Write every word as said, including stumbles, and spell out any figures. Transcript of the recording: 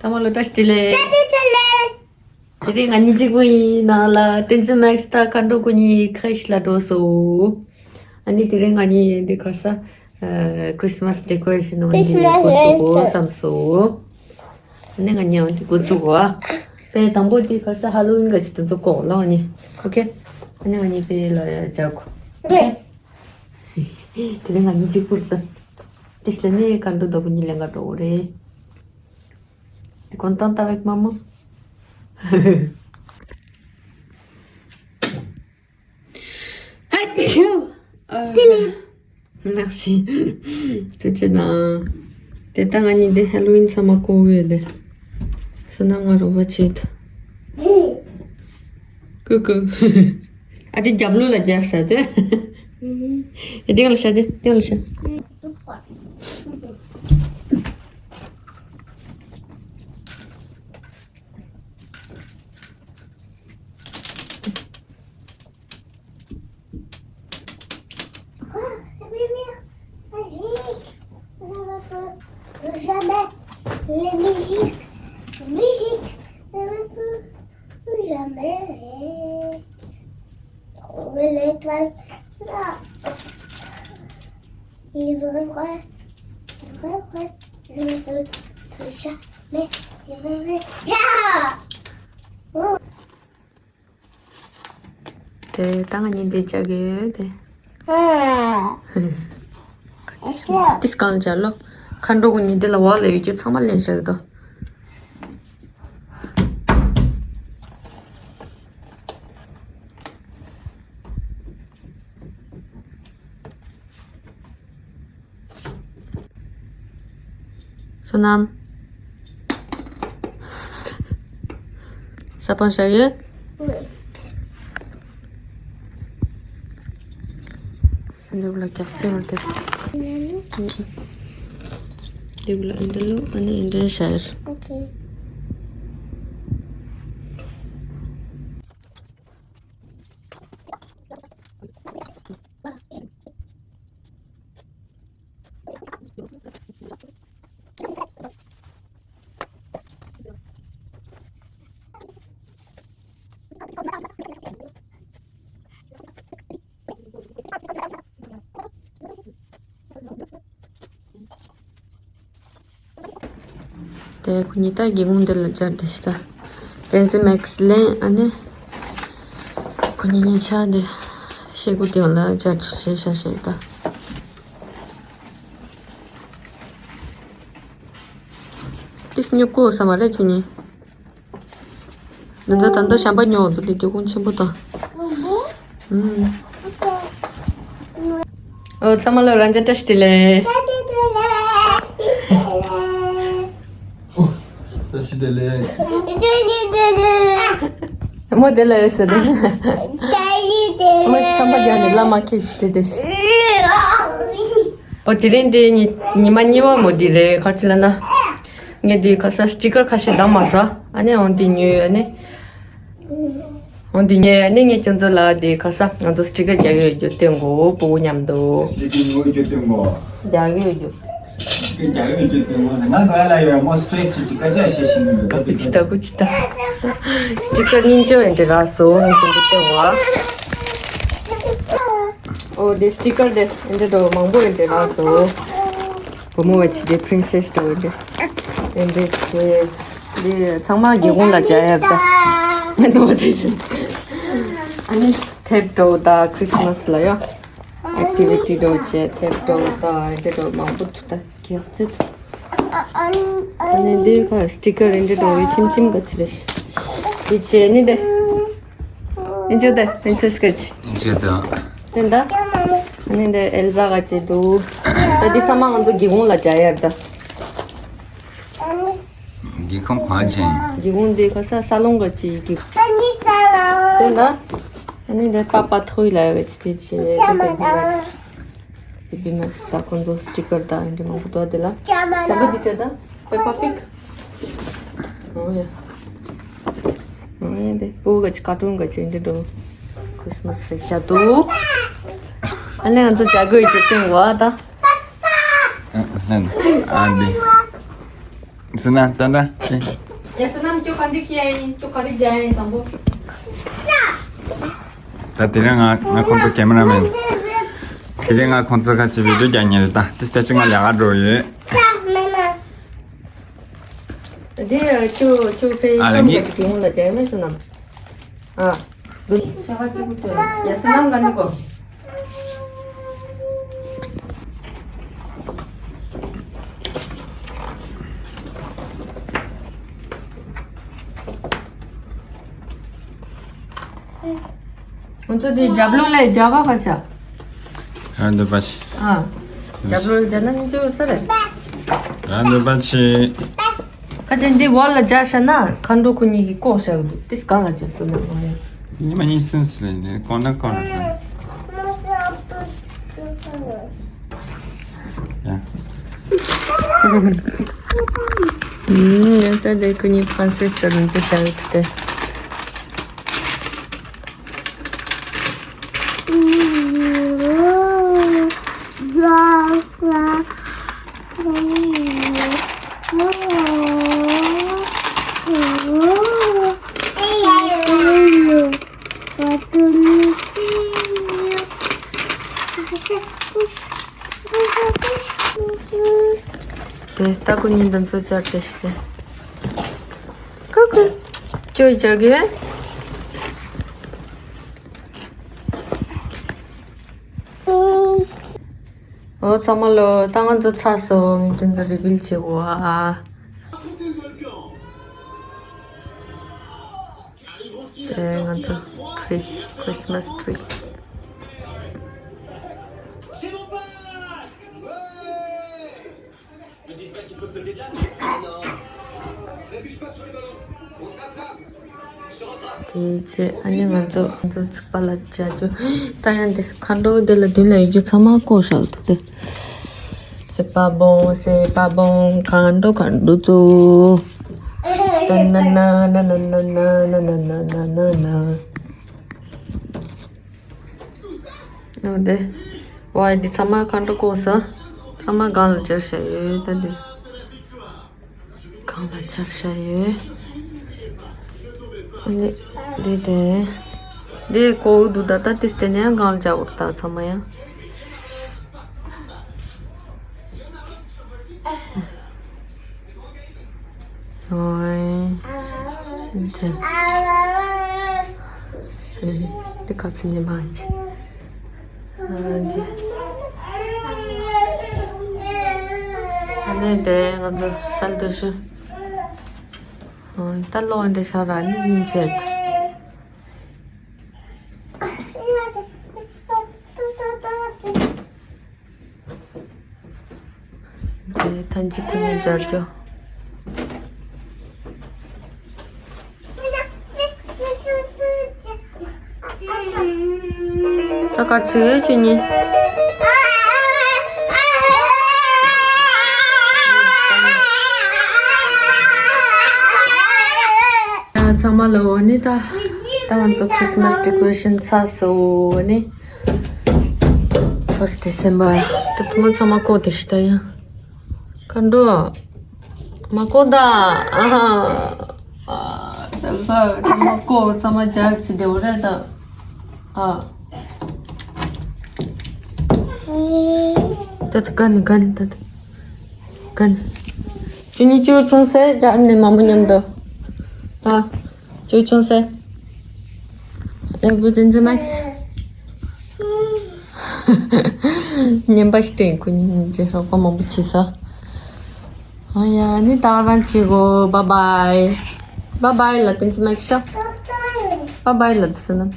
ཚང་མ་ལ་བཀྲ་ཤིས་བདེ་ལེགས། བཀྲ་ཤིས་བདེ་ལེགས། དེ་རིང་ང་གཉིས་གཅིག་པུ་ཡིན་ནང་ལ། བསྟན་འཛིན་མེག་སི་དང་མཁའ་འགྲོ་ཁོ་གཉིས་ཁ་ཤས་ལ་འགྲོ་སོང་། ཨ་ནི་དེ་རིང་ང་གཉིས་འདི་ག་ས། ཨ། ཁྲིས་མས་ཌེ་ཀོ་རེ་ཤན་འོ་འདི་Christmas འགོ་འཛུགས་དགོས་lights བསམ་སོང་། ཨ་ནི་ང་གཉིས་འོ་འདི་འགོ་འཛུགས་དགོས། ཨ། དེ་དང་པོ་འདི་ག་ས་ཧ་ལོ་ཝིན་ག་ཅིག་དེ་ཚོ་བཀོག་ལ་ཨ་ནི། ཨོ་ཁེ། ཨ་ནི་ང་གཉིས་དཔེ་ལ་ཡ་འཇག་གོ། ཨོ་ཁེ། དེ་རིང་ང་གཉིས་གཅིག་པུར་ད། དེ་སླེབས་ནས་མཁའ་འགྲོ་དང་ཁོ་གཉིས་ལེན་ག་འགྲོ་དགོས་རེད། T'es contente avec maman? Merci. ཐུགས་རྗེ་གནང་། དེ་ལྟ་ང་གཉིས་དེ་ཧ་ལོ་ཝིན་ཚང་མ་བཀོག་ཡོད་དེ། བསོད་ནམས་ང་རོགས་པ་བྱེད། ཀུ་ཀུ། ཨ་དེ་རྒྱབ་ལོགས་ལ་རྒྱག་ས་དེ། ཨ་དེ་ག་ལ་ཤ་དེ་དེ་ག་ལ་ཤ། Jamais les musiques, musique, ne me peut jamais trouver l'étoile là. Il me revoit, il me revoit, je ne peux plus jamais, il me revoit. དེ་ད་ང་གཉིས་འདི་བཅག་གི་ཡོད་དེ། ཏིས་གང་ལ་བཅག་ལོ། མཁའ་འགྲོ་གི་གཉིས་འདི་ལ་འོག་ལ་ཡོད་རྒྱུ་ཚང་མ་ལེན་བཞག་གི་འདུག། བསོད་ནམས། ས་བོན་བཞག་ཡོད། འདི་ལ་རྒྱག་རྩེ་ཡང་དེ། འདི་ལ་འདི་ལོ་ཨ་ནི་འདི་བཞག་ཡོད། དེ་ཁོ་གཉིས་ད་སྒེའུ་ཁུང་འདི་ལ་སྦྱར་ཏེ་ཤི་ད། བསྟན་འཛིན་མེག་སི་ལེན་ཨ་ནི། ཁོ་གཉིས་གཉིས་ཆ་འདི་ཤེལ་སྒོ་སྟེང་ལ་སྦྱར་ཆུ་ཤེལ་ཤ་ཤེལ་ད། ཏིས་སྨྱུ་གུ་ཟ་མ་རེད་ཁྱོད་གཉིས། འདི་ཚོ་ད་ལྟ་ཞམ་པ་ཉོ་འདུག་དེ་སྒེའུ་ཁུང་ཆེན་པོ་དང་། ཨུམ། ཨོ་ཚང་མ་ལ་རང་ཅག་བཀྲ་ཤིས་བདེ་ལེགས། བཀྲ་ཤིས་བདེ་ལེགས། མོ་དེ་ལ་ཡོད་ས་དེ། མོ་ཆམ་པ་རྒྱག་ནས་བླ་མ་ཁྱེད་ཀྱི་དེ་དེ། ཨོ་དེ་རིང་དེ་ཉི་ཉི་མ་གཉིས་པ་མོ་དེ་རེད་ག་ཅི་ལ་ན། ངས་འདི་ག་ས་སི་ཊི་ཀར་ཁ་ཤས་བདམས་མ་སོང་། ཨ་ནི་འོང་འདི་ཉོས་ཨ་ནི། འོང་འདི་ཉོས་ཨ་ནི་ངས་ཁྱོད་ཚོ་ལ་འདི་ག་ས་ང་ཚོ་སི་ཊི་ཀར་རྒྱག་གི་ཡོད་རྒྱུ་སྟོན་གོ་བུ་མོ་མཉམ་དུ། སི་ཊི་ཀར་ཉོ་གི་རྒྱུ་སྟོན་གོ། རྒྱག་གི་ཡོད་རྒྱུ། སི་ཊི་ཀར་རྒྱག་གི་ཡོད་རྒྱུ་སྟོན་གོ་ང་དོ་ཡ་ལ་ཡོད་ར་མོ་སི་ཊི་རེ་ཆི་ཆི་ཀ་ཅག་ཤེས་ཤེས་མི་འདུག་ད་བུ་ཅི་ད་བུ་ཅི་ད། སི་ཊི་ཀར་སྙིང་རྗེ་བའི་འདྲི་ར་སོ་ངས་ཁྱོད་ཚོ་སྟོན་གོ། ཨོ་དེ་སི་ཊི་ཀར་དེ་འདི་འདྲ་མང་པོ་ཡོད་དེ་ལགས་སོ། བུ་མོ་བ་ཆི་དེ་པི་རིན་སེ་སི་འདྲ་བོ་དེ། དེ་འདྲ་དེ་དེ་ཚང་མ་སྒེའུ་ཁུང་ལ་སྦྱར་ཡ་ད། ནོ་དེ་བཞིན། ཨ་ནི་དེབ་འདྲ་བོ་ད་ཁྲིས་མས་ལ་ཡོད། ཨེག་ཊི་བི་ཊི་འདྲ་བོ་བྱས་དེབ་འདྲ་བོ་ད་འདི་འདྲ་བོ་མང་པོ་འདུག་ད། གེགས་ཚིག་ཨ་ནི་འདི་ཁ་སི་ཊི་ཀར་རེ་འདྲ་འགྲོ་བའི་ཆིམ་ཆིམ་ག་ཚི་རེ་ཤི། འདི་བྱས་ནི་འདི། ཨིན་ཅི་འདི་པི་རིན་སེ་སི་ག་ཅི། ཨིན་ཅི་འདི། དེ་འདི། ཨ་ནི་འདི་ཨེལ་ཟ་ག་ཅི་འདུག་ད་འདི་ཚང་མ་ང་ཚོ་སྒེའུ་ཁུང་ལ་སྦྱར་ཡ་རེད་ད། སྒེའུ་ཁུང་གང་ཅན། སྒེའུ་ཁུང་འདི་ཁ་ས་ས་ལོང་ག་ཅི་སྒེའུ་ཁུང་། དེ་འདི། ཨ་ནི་འདི་པ་པ་ཐོ་ཡི་ལ་ཡ་ག་ཅི་དེ་བྱས་དེ་དེ་འདི་ལ། བི་བི་མེག་སི་དང་ཁོང་ཚོ་སི་ཊི་ཀར་དང་འདི་མང་པོ་འདུག་དེ་ལ། ཞྭ་མོ་འདི་བྱས་དང་པེ་པ་པིག་ཨོ་ཡ། ཨོ་ཡ་འདི་ཕྲུ་གུ་ག་ཅི་ཀར་ཊུན་ག་ཅི་འདི་འགྲོ། ཁྲིས་མས་རེད་ཤག་འདུག་ཨ་ནི་ང་ཚོ་ཇ་གོས་ཀྱི་སྟེང་བ་ད། ཨ་འདི། སུ་ན་ད་ད། ཡ་སོ་ནམ་ཁྱོད་ག་འདྲ་ཁྱི་ཡ་ཡིན། ཁྱོད་ག་རེ་རྒྱག་ཡིན་དང་པོ། ད་དེ་རིང་ང་ང་ཁོང་ཚོ་ཀེ་མ་ར་མེན། དེ་རིང་ང་ཁོང་ཚོ་ཁ་ཅིག་བི་ཌིའོ་རྒྱག་མཁན་རེད། ད་དེ་ལྟ་ཅི་ང་ལས་ཀ་འགྲོ་ཡོད། དེ་ཁྱོད་ཁྱོད་ཕེ་ཨ་ལ་ངས་ཁྱོད་ལ་རྒྱག་མེད་སོ་ནམ། ཨ། འདུག་ཤ་ཁ་གཅིག་པུ་ཐོན། ཡ་སེ་ནམ་ག་འདི་གོ། ང་ཚོ་དེ་རྒྱབ་ལོགས་ལ་རྒྱབ་པ་ག་ཆ། རང་འདོད་པ་ཆེ། ཨ། རྒྱབ་ལོགས་ལ་རྒྱབ་ན་ནི་ཅི་ཡོད་ས་རེད། རང་འདོད་པ་ཆེ། ཁ་ཅན་འདི་བར་ལ་རྒྱག་བཞག་ན་མཁའ་འགྲོ་ཁོ་གཉིས་ཀྱིས་བཀོག་བཞག་གི་འདུག་དེ་གང་ལ་རྒྱག་སོང་ན་མ་ཡོང་། ཉི་མ་གཉིས་གསུམ་ཙམ་ལས་ནས་གོང་ན་གོང་ན་ཡ། ཨུམ། ཡང་ད་དེ་ཁོ་གཉིས་ཕན་སེ་སི་ལ་འཛི་བཞག་གི་འདུག་སྟེ། དེ་ལྟ་གུ་ཉིན་དང་ཚོ་བཅར་ཏེ་ཤི་སྟེ། ཀུ་ཀུ། ཅོ་ཅོ་གི། ཨོ་ཚང་མ་ལོ། ད་ང་ཚོ་ཚར་སོང་། ངས་ཁྱེད་ཚོ་རི་བིལ་བྱེད་དགོས་ཨ། དེ་ང་ཚོ་ཁྲི། Christmas tree། དེའི་ཆེད་ཨ་ནི་ང་ཚོ་ང་ཚོ་ཚིག་པ་ལ་བྱ་རྒྱུ། ད་ཡང་འདི་མཁའ་འགྲོ་འདི་ལ་མདུན་ལ་ཡོད་རྒྱུ་ཚང་མ་བཀོག་བཞག་འདུག་སྟེ། C'est pas bon, c'est pas bon. མཁའ་འགྲོ་མཁའ་འགྲོ་ཚོ། ན་ན་ན། འོ་དེ། ཝའི་འདི་ཚང་མ་མཁའ་འགྲོ་བཀོག་སོང་། ཚང་མ་སྒང་ལ་སྦྱར་བཞག་ཡོད་ད་འདི། སྒང་ལ་སྦྱར་བཞག་ཡོད། ཨ་ནི། འདི་དེ། འདི་བཀོག་འདུག་ད་ད་དེ་སྟེ་ནས་ཡང་སྒང་ལ་སྦྱར་བོར་ད་ཚང་མ་ཡང་། ཨོའི། འདི། འདི་ག་ཚོད་ཉི་མ་ཅི། ཨ་འདི། ཨ་ནི་དེ་ང་ཚོ་སལ་དུ་ཞུ། ཨོའི་ད་ལོ་འདི་ཤ་ར་ནི་ཡིན་ཆེད། དེ་ཐང་ཅིག་ཁོ་ནས་སྦྱར་རྒྱུ། ད་ག་ཚོད་ཡོད་ཁྱོད་གཉིས། ཚང་མ་ལོ། ཨ་ནི་ད་ད་ང་ཚོ་Christmas decoration ཚར་སོང་། ཨ་ནི། First December། ད་ཐུ་མ་ཚང་མ་བཀོག་དེ་ཤི་ད་ཡ། མཁའ་འགྲོ། མ་བཀོག་ད། ཨ་ཧ། ཨ། ད་ག་ཚང་མ་བཀོག་ཚང་མ་སྦྱར་ཅི་དེ་འོ་རེད་ད། ཨ། ད་ད་ག་ནི་ག་ནི་ད་ད། ག་ནི། ཅུ་ནི་ཅུ་ཆུང་སེ་སྦྱར་ནི་མ་མོ་མཉམ་དུ། ཨ། ཅོ་ཅོང་སེ། ཨེ་བུ་དེ་ཚོ་མེག་སི། ཉན་པ་ཞིག་དྲན་ཁོ་གཉིས་ཉིན་བྱེད་རོགས་པ་མང་པོ་བྱེད་ས། ཨ་ཡ་ནི་ད་རང་བྱེད་གོ། བཱའི་བཱའི། བཱའི་བཱའི་ལ་དེ་ཚོ་མེག་སི་ཤོ། བཱའི་བཱའི་ལ་དེ་ཚོ་ན།